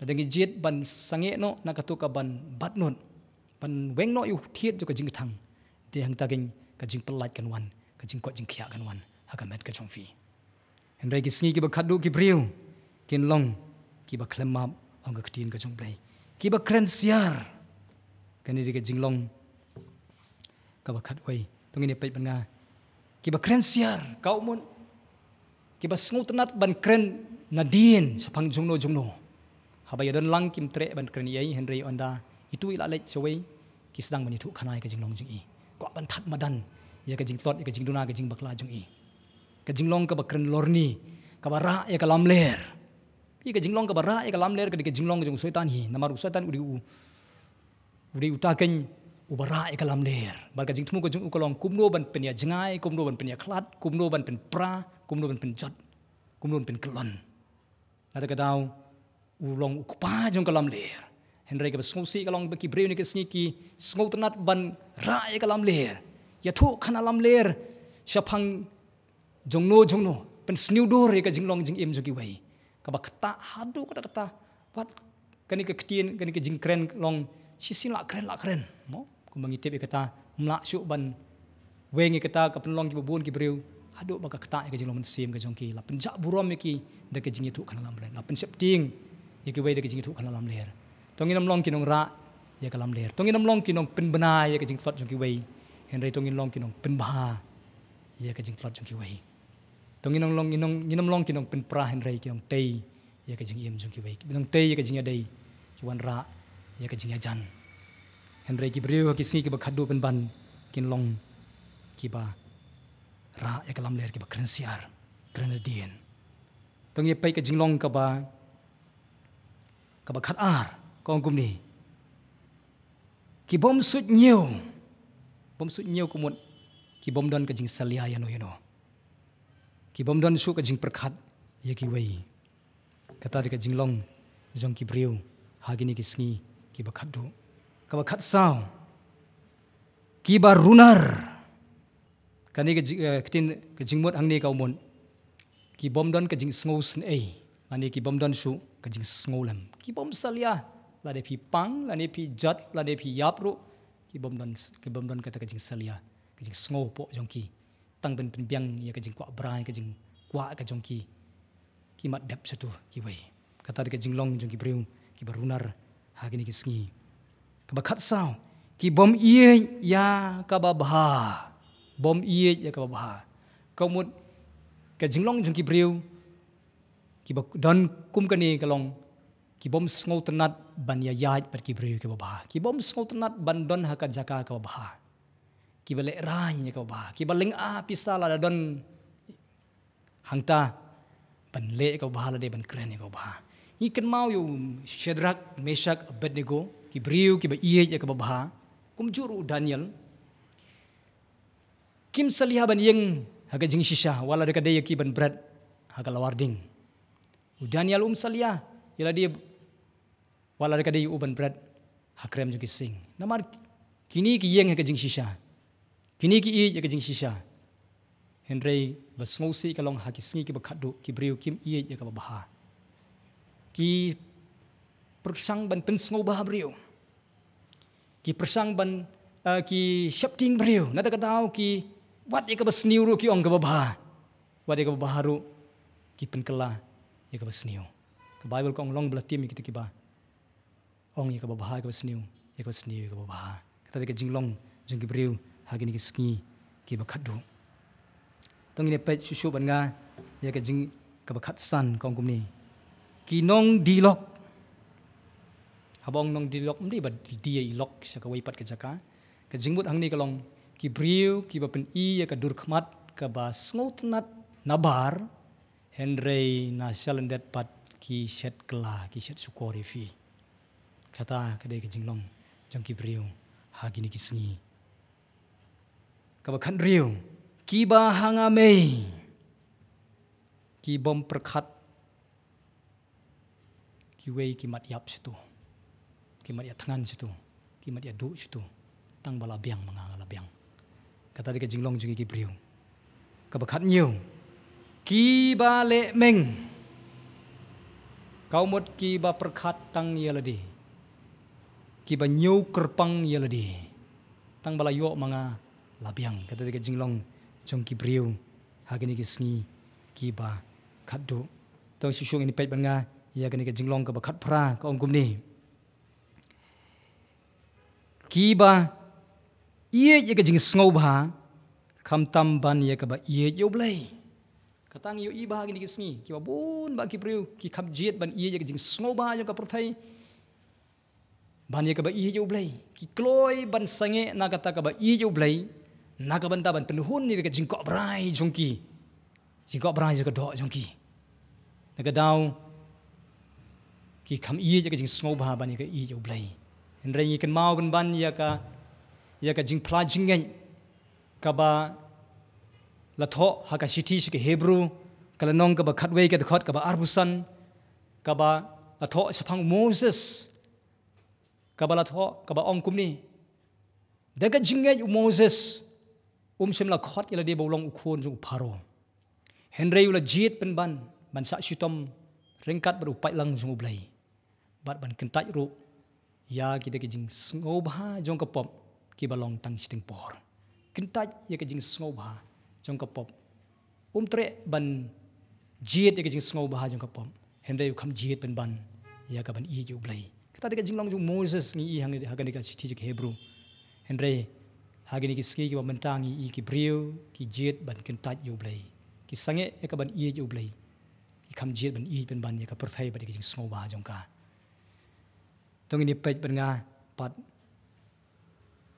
lada ngi jied ban sangeh noh na kato kaban batnud, ban weng noh ïa u thied jong ka jingkthang, te hangta ka jingpyllait kan wan, ka jingkoit jingkhiah kan wan ha ka met ka jong phi. Hynrei ki sngi kiba khatduh ki briew kin long kiba khlem map, ong ka ktien ka jong U Blei. Kiba kren siar. Kane dei ka jinglong kaba khatwei. To ngin ïa peit bad nga. Kiba kren siar, ka mut kiba sngewtynnat ban kren nadien shaphang jongno jongno. Haba ïadon lang kim treh ban kren ei ei, hynrei ynda itu i la leit shawei, ki sdang ban ïathuh khana ïa ka jinglong jong i. Kwah ban thad madan ïa ka jingtlot, ïa ka jingduna, ka jingbakla jong i. Ka jinglong kaba kren lorni, kaba rah ïa ka lamler. Ïa ka jinglong kaba rah ïa ka lamler ka dei ka jinglong jong u Soitan hi, namar u Soitan u dei u, u dei uta keiñ uba rah ïa ka lamler. Bad ka jingthmu ka jong u ka long kumno ban pynïajngai, kumno ban pynïakhlad, kumno ban pynpra, kumno ban pynjot, kumno ban pynkyllon. Lada ka daw u long u kpa jong ka lamler. Hynrei kaba sngewsih ka long ba ki briew kine ki sngi ki sngewtynnat ban rah ïa ka lamler, ïathuh khana lamler shaphang jongno jongno, pynsniew dur ïa ka jinglong jingim jong kiwei. Kaba kata haduh kata kata, wat kane ka ktien, kane ka jingkren long shisien la kren, la kren. Mo, kumba ngi tip ïa kata, ym lah shuh ban weng ïa kata, ka pynlong kiba bun ki briew haduh ba ka kata ïa ka jinglong mynsiem ka jong ki, la pynjah burom ïa ki da ka jingïathuh khana lamler, la pynsheptieng ïa kiwei da ka jingïathuh khana lamler. To ngin ym long ki nongrah ïa ka lamler, to ngin ym long ki nongpynbna ïa ka jingtlot jong kiwei, hynrei to ngin long ki nongpynbha ïa ka jingtlot jong kiwei. To ngin ym long, ngin ym long ki nongpynpra, hynrei ki nongtei ïa ka jingim jong kiwei, ki nongtei ïa ka jingïadei, ki wanrah ïa ka jingïajan. Hynrei ki briew ha ki sngi kiba khadduh pynban kin long kiba rah ïa ka lamler, kiba kren siar, kren hadien. To ngin peit ka jinglong kaba, kaba khatar, ka ong kumne: Ki bym suidñiew, bym suidñiew ka mut ki bym don ka jingsalia ïano ïano. Ki bym don shuh ka jingpyrkhat ïa kiwei. Kata dei ka jinglong jong ki briew ha kine ki sngi kiba khadduh. Kaba khatsaw, kiba runar. Kane ka jing, eh, ktien, ka jingmut hangne ka mut: Ki bym don ka jingsngewsynei, lane ki bym don shuh ka jingsngewlem. Ki bym salia, lane phi pang, lane phi jot, lane phi ïap ruh, ki bym don, ki bym don kata ka jingsalia, ka jingsngew hapoh jong ki. Tang ban pynbiang ïa ka jingkwah brai, ka jingkwah ka jong ki, ki mat dep shatu kiwei. Kata dei ka jinglong jong ki briew kiba runar ha kine ki sngi. Kaba khatsaw, ki bym ïeit ïa kaba bha. Bym ïeit ïa kaba bha. Ka mut ka jinglong jong ki briew kiba don kum kane ka long, ki bym sngewtynnat ban ïaid bad ki briew kiba bha. Ki bym sngewtynnat ban don ha ka jaka kaba bha. Kiba lehraiñ ïa kaba bha, kiba lynga pisa lada don hangta, ban leh ïa kaba bha lane ban kren ïa kaba bha. Ngi kynmaw ïa u Shadrak, Meshak, Abednego, ki briew kiba ïeit ïa kaba bha, kumjuh ruh u Daniel. Kim salia ban ïeng ha ka jingshisha, wat lada ka dei ïa ki ban bret ha ka lawar ding. U Daniel um salia ïalade, wat lada ka dei u ban bret ha krem jong ki sing. Namar kine ki ïeng ha ka jingshisha, kine ki ïeit ha ka jingshisha. Hynrei ba sngewsih ka long ha ki sngi kiba khadduh, ki briew kim ïeit ïa kaba bha. Ki pyrshang ban pynsngewbha briew. Ki pyrshang ban, eh, ki sheptieng briew. Na kata ka daw ki wad ïa kaba sniew ruh ki ong kaba bha. Wad ïa kaba bha ruh ki pynkylla ïa kaba sniew. Ka Baibl ka ong long ba la tim ïa kita kiba ong ïa kaba bha ïa kaba sniew, ïa kaba sniew ïa kaba bha. Kata dei ka jinglong jong ki briew ha kine ki sngi kiba khadduh. To ngin ïa peit shuh shuh bad nga ïa ka jing, kaba khatsan ka ong kumne: Ki nongdie lok. Haba ong nongdie lok, ym dei ba die ïa i lok sha kawei pat ka jaka. Ka jingmut hangne ka long, ki briew kiba pyni ïa ka dur khmat kaba sngewtynnat nabar, hynrei na shalyndet pat ki shet kylla, ki shet shukor ïa phi. Kata ka dei ka jinglong jong ki briew ha kine ki sngi. Kaba khathynriew, kiba ha nga mei, ki bym pyrkhat kiwei ki mat ïap shatu, ki mat ïathngan shatu, ki mat ïaduh shatu. Tang ba la biang ma nga, nga la biang. Kata dei ka jinglong jong ki briew. Kaba khathynñiew, kiba leh meng. Ka mut kiba pyrkhat tang ïa lade, kiba ñiew kyrpang ïa lade. Tang ba la ïoh ma nga la biang. Kata dei ka jinglong jong ki briew ha kine ki sngi kiba khatduh. To shisha ngin peit bad nga ïa kane ka jinglong kaba khatphra, ka ong kumne: Kiba ïeit ïa ka jingsngewbha khamtam ban ïa kaba ïeit ïa U Blei. Kata ngi ïohi ba ha kine ki sngi kiba bun ba ki briew ki kham jied ban ïeit ïa ka jingsngewbha jong ka pyrthei ban ïa kaba ïeit ïa U Blei. Ki kloi ban sangeh na kata kaba ïeit ïa U Blei na ka bynta ban pynhun ïa ka jingkyrkhu brai jong ki, jingkyrkhu brai jong ka doh jong ki. Na ka daw ki kham ïeit ïa ka jingsngewbha ban ïa ka ïeit ïa U Blei. Hynrei ngi kynmaw pynban ïa ka, ïa ka jingphla jingngeit kaba la thoh ha ka shithi sha ki Hebru, ka lynnong kaba khatwei, ka dkhot kaba arphew san, kaba la thoh shaphang u Moses, kaba la thoh, kaba ong kumne: Da ka jingngeit u Moses um shym la khot ïa lade ba u long u khun jong u Pharaoh. Hynrei u la jied pynban ban shah shitom ryngkat bad u paidlang jong U Blei, bad ban kyntait ruh ïa kita ki jingsngewbha jong ka pop kiba long tang shiteng por. Kyntait ïa ka jingsngewbha jong ka pop. Um treh ban jied ïa ka jingsngewbha jong ka pop, hynrei u kham jied pynban ïa ka ban ïeit ïa U Blei. Kata dei ka jinglong jong u Moses ngi i ha kane ka shithi jong ki Hebru. Hynrei ha kine ki sngi kiba mynta ngi i ki briew ki jied ban kyntait ïa U Blei. Ki sangeh ïa ka ban ïeit ïa U Blei. Ki kham jied ban ïeit pynban ïa ka pyrthei bad ïa ka jingsngewbha jong ka. To ngin ïa peit bad nga pat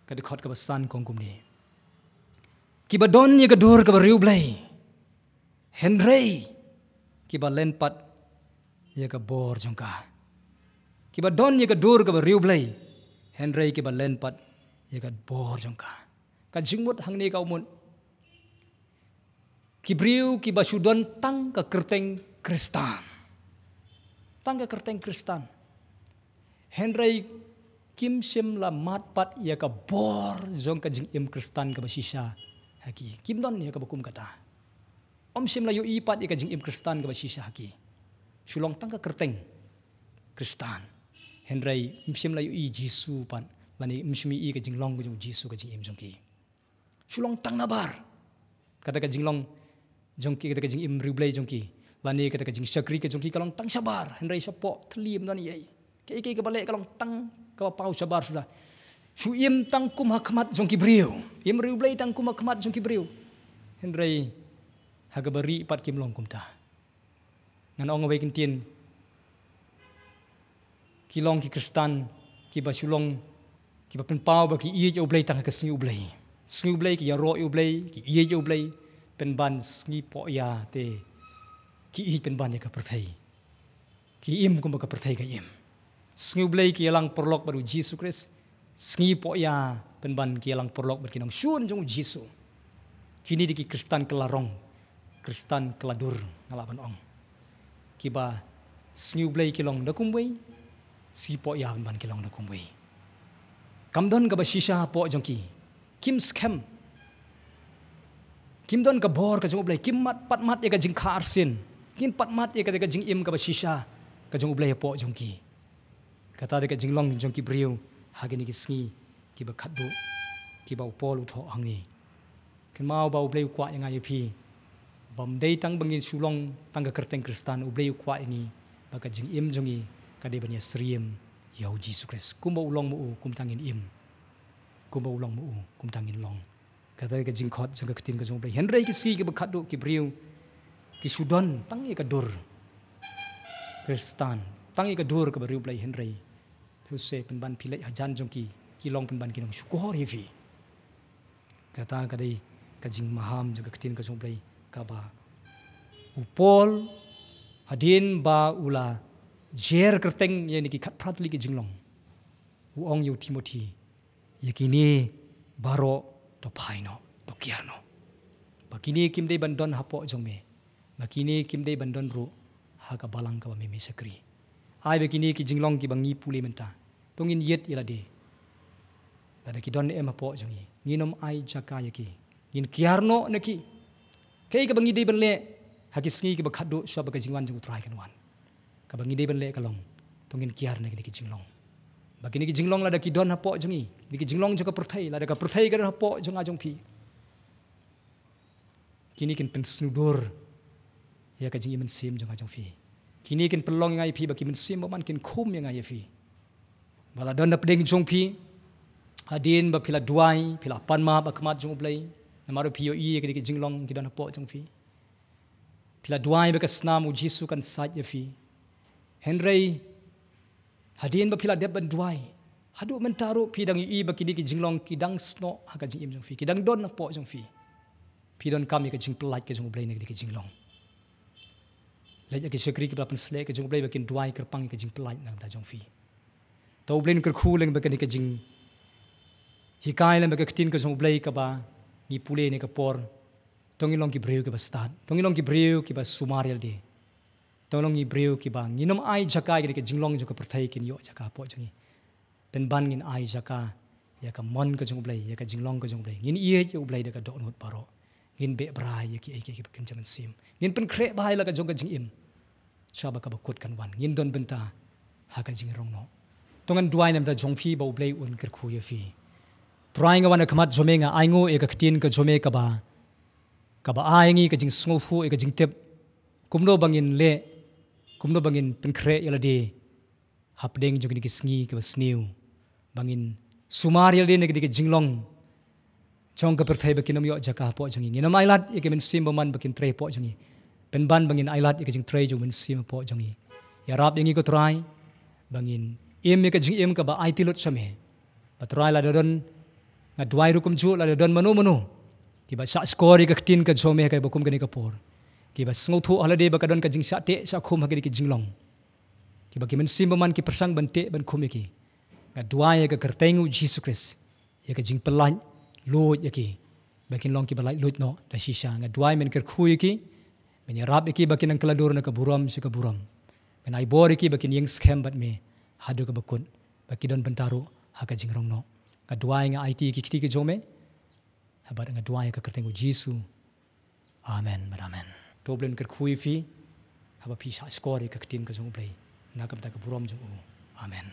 ka dkhot kaba san, ka ong kumne: Kiba don ïa ka dur kaba riewblei, hynrei kiba len pat ïa ka bor jong ka. Kiba don ïa ka dur kaba riewblei, hynrei kiba len pat ïa ka bor jong ka. Ka jingmut hangne ka mut ki briew kiba shu don tang ka kyrteng Khristan. Tang ka kyrteng Khristan. Hynrei kim shym la mad pat ïa ka bor jong ka jingim Khristan kaba shisha ha ki. Kim don ïa kaba kum kata. Ym shym la ïohi pat ïa ka jingim Khristan kaba shisha ha ki. Shu long tang ka kyrteng Khristan. Hynrei ym shym la ïohi Jisu pat, lane ym shym ïohi ka jinglong ka jong Jisu ka jingim jong ki. Shu long tang nabar. Kata ka jinglong jong ki, kata ka jingim riewblei jong ki, lane kata ka jingshakri ka jong ki ka long tang shabar, hynrei shapoh thylli ym don ei ei. Kaei kaei kaba leh ka long tang kaba paw shabar suda. Shu im tang kum ha khmat jong ki briew. Im riewblei tang kum ha khmat jong ki briew. Hynrei ha kaba rieh pat kim long kumta. Ngan ong kawei ka ktien. Ki long ki Khristan kiba shu long kiba pynpaw ba ki ïeit ïa U Blei tang ha ka sngi U Blei. Sngi U Blei ki ïaroh ïa U Blei, ki ïeit ïa U Blei, pynban sngi poh ïa te ki ïeit pynban ïa ka pyrthei. Ki im kumba ka pyrthei ka im. Sngi U Blei ki ïalang paralok bad U Jisu Khrist. Sngi poh ïa pynban ki ïalang paralok bad ki nongshun jong U Jisu. Kine dei ki Khristan kylla rong, Khristan kylla dur, nga lah ban ong. Kiba sngi U Blei ki long da kumwei, sngi poh ïa pynban ki long da kumwei. Kam don kaba shisha hapoh jong ki. Kim skhem. Kim don ka bor ka jong U Blei, kim mad, pat mad ïa ka jingkha arsien. Kim pat mad ïa ka, ka jingim kaba shisha ka jong U Blei hapoh jong ki. Kata dei ka jinglong jong ki briew ha kine ki sngi kiba khatduh kiba u Paul u thoh hangne. Kynmaw ba U Blei u kwah ïa nga ïa phi bym dei tang ba ngin shu long tang ka kyrteng Khristan, U Blei u kwah ïa ngi ba ka jingim jong ngi ka dei ban ïasyriem ïa U Jisu Khrist. Kumba u long ma u kumta ngin im. Kumba u long ma u kumta ngin long. Kata ka jingkhot jong ka ktien ka jong U Blei. Hynrei ki sngi kiba khatduh ki briew ki shu don tang ïa ka dur Khristan, tang ïa ka dur kaba riewblei, hynrei phi u se pynban phi leit hajan jong ki, ki long pynban ki nongshukor ïa phi. Kata ka dei ka jingmaham jong ka ktien ka jong U Blei kaba u Paul hadien ba u la jer kyrteng ïa kine ki khatphra tylli ki jinglong, u ong ïa u Timothi, ïa kine baroh to phai noh, to kiar noh. Ba kine kim dei ban don hapoh jong me. Ba kine kim dei ban don ruh ha ka balang kaba me me shakri. Ai ba kine ki jinglong kiba ngi pule mynta, to ngin ïeit ïa lade. Lada ki don ne em hapoh jong ngi, ngin ym ai jaka ïa ki. Ngin kiar noh na ki. Kaei kaba ngi dei ban leh ha ki sngi kiba khatduh shuwa ba ka jingwan jong U Trai kan wan? Kaba ngi dei ban leh ka long, to ngin kiar na kine ki jinglong. Ba kine ki jinglong lada ki don hapoh jong ngi, kine ki jinglong jong ka pyrthei, lada ka pyrthei ka don hapoh jong nga jong phi, kine kin pynsngewdur ïa ka jingim mynsiem jong nga jong phi. Kine kin pynlong ïa nga ïa phi ba ki mynsiem bymman kin khum ïa nga ïa phi. Ba la don na pdeng jong phi, hadien ba phi la duwai, phi la pan map ha khmat jong U Blei, namar ba phi ïohi ïa kine ki jinglong ki don hapoh jong phi. Phi la duwai ba ka snam U Jisu kan sait ïa phi. Hynrei hadien ba phi la dep ban duwai, haduh mynta ruh phi dang ïohi ba kine ki jinglong ki dang snoh ha ka jingim jong phi, ki dang don hapoh jong phi. Phi donkam ïa ka jingpyllait ka jong U Blei na kine ki jinglong. Leit ïa ki shakri kiba la pynsleh ka jong U Blei ba kin duwai kyrpang ïa ka jingpyllait na ka bynta jong phi. To U Blei un kyrkhu lem bad kane ka jinghikai lem bad ka ktien ka jong U Blei kaba ngi pule ne ka por. To ngin long ki briew kiba stad, to ngin long ki briew kiba sumar ïa lade. To ngin long ki briew kiba ngin ym ai jaka ïa kane ka jinglong jong ka pyrthei kin ïoh jaka hapoh jong ngi. Pynban ngin ai jaka ïa ka mon ka jong U Blei, ïa ka jinglong ka jong U Blei. Ngin ïeit ïa U Blei da ka dohnud baroh. Ngin beh brai ïa kiei kiei kiba kin jam mynsiem. Ngin pynkhreh bha ïa la ka jong ka jingim. Sha ba kaba kut kan wan, ngin don bynta ha ka jingrong noh. To ngan duwai namar jong phi ba U Blei un kyrkhu ïa phi. Trai, nga wan ha khmat jong me, nga ainguh ïa ka ktien ka jong me kaba, kaba ai ngi ka jingsngewthuh ïa ka jingtip. Kumno ba ngin leh, kumno ba ngin pynkhreh ïa lade hapdeng jong kine ki sngi kiba sniew. Ba ngin sumar ïa lade na kine ki jinglong jong ka pyrthei ba kin ym ïoh jaka hapoh jong ngi. Ngin ym ailad ïa ka mynsiem bymman ba kin trei hapoh jong ngi. Pynban ba ngin ailad ïa ka jingtrei jong u Mynsiem hapoh jong ngi. Ïarap ïa ngi ko Trai ba ngin im ïa ka jingim kaba aiti lut sha me. Ba Trai, lada don, nga duwai ruh kumjuh, lada don mano mano kiba shah shkor ïa ka ktien ka jong me ha kaba kum kane ka por, kiba sngewthuh ha lade ba ka don ka jingshah teh shah khum ha kine ki jinglong, kiba ki mynsiem bymman ki pyrshang ban teh ban khum ïa ki, nga duwai ha ka kyrteng U Jisu Khrist ïa ka jingpyllait luid ïa ki ba kin long kiba laitluid noh da shisha. Nga duwai men kyrkhu ïa ki, men ïarap ïa ki ba kin nang kylla dur na ka burom sha ka burom. Men ai bor ïa ki ba kin ïeng skhem bad me haduh kaba kut, ba ki don bynta ruh ha ka jingrong noh. Nga duwai, nga aiti ïa ki kti ki jong me, ha bad nga duwai ha ka kyrteng U Jisu. Amen bad amen. To U Blei un kyrkhu ïa phi haba phi shah shkor ïa ka ktien ka jong U Blei, na ka bynta ka burom jong u. Amen.